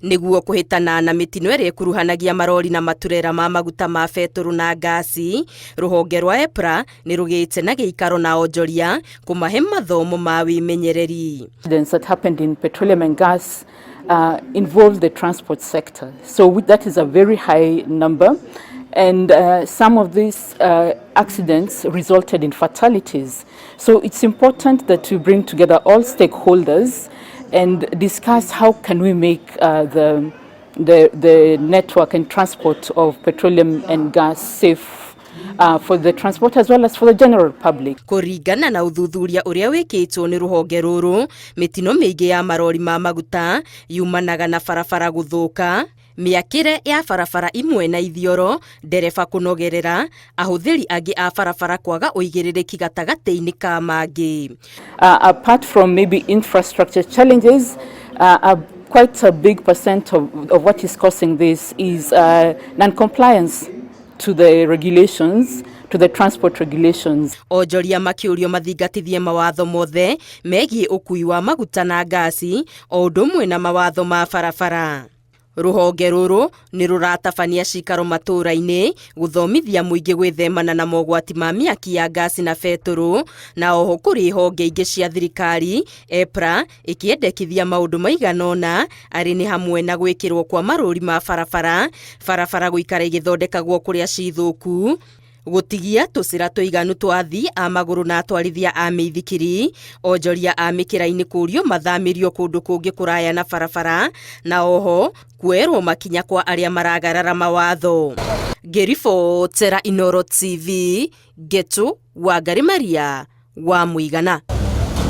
Nĩguo kũhĩtana na mĩtino ĩrĩa ĩkuruhanagia marori na maturera ma maguta ma betũrũ na ngasi, rũhonge rwa EPRA nĩ rũgĩte na gĩikaro na onjoria kũmahe mathomo ma wĩmenyereri. Accidents that happened in petroleum and gas involve the transport sector. So that is a very high number. And some of these accidents resulted in fatalities. So it's important that we bring together all stakeholders and discuss how can we make the network and transport of petroleum and gas safe for the transport as well as for the general public. Kũringana na ũthuthuria ũrĩa wĩkĩtwo nĩ rũhonge rũrũ, mĩtino mĩingĩ ya marori ma maguta yumanaga na barabara gũthũka, mĩakĩre ya barabara imwe na ithioro, ndereba kũnogerera, ahũthĩri angĩ a barabara kwaga ũigĩrĩrĩki gatagatĩ-inĩ ka mangĩ. Apart from maybe infrastructure challenges, quite a big percent of what is causing this is non-compliance to the regulations, to the transport regulations. Onjoria makĩũrio mathingatithie mawatho mothe megiĩ ũkui wa maguta na ngasi o ũndũ ũmwe na mawatho ma barabara. Rũhonge rũrũ nĩ rũratabania cikaro matũũra-inĩ gũthomithia mũingĩ gwĩthemana na mogwati ma mĩaki ya ngasi na betũrũ, na oho kũrĩ honge ingĩ cia thirikari EPRA ĩkĩendekithia maũndũ maigana ũna arĩ nĩ hamwe na gwĩkĩrwo kwa marũri ma barabara, barabara gũikara igĩthondekagwo kũrĩa cithũku, gũtigia tũcĩra tũiganu twa athii a magũrũ na atwarithia a mĩithikiri, onjoria a mĩkĩra-inĩ kũrio mathamĩrio kũndũ kũngĩ kũraya na barabara, na oho kuoerwo makinya kwa arĩa maragarara mawatho. Ngĩribotera Inooro TV, Ngetu Wangari Maria wa Mũigana.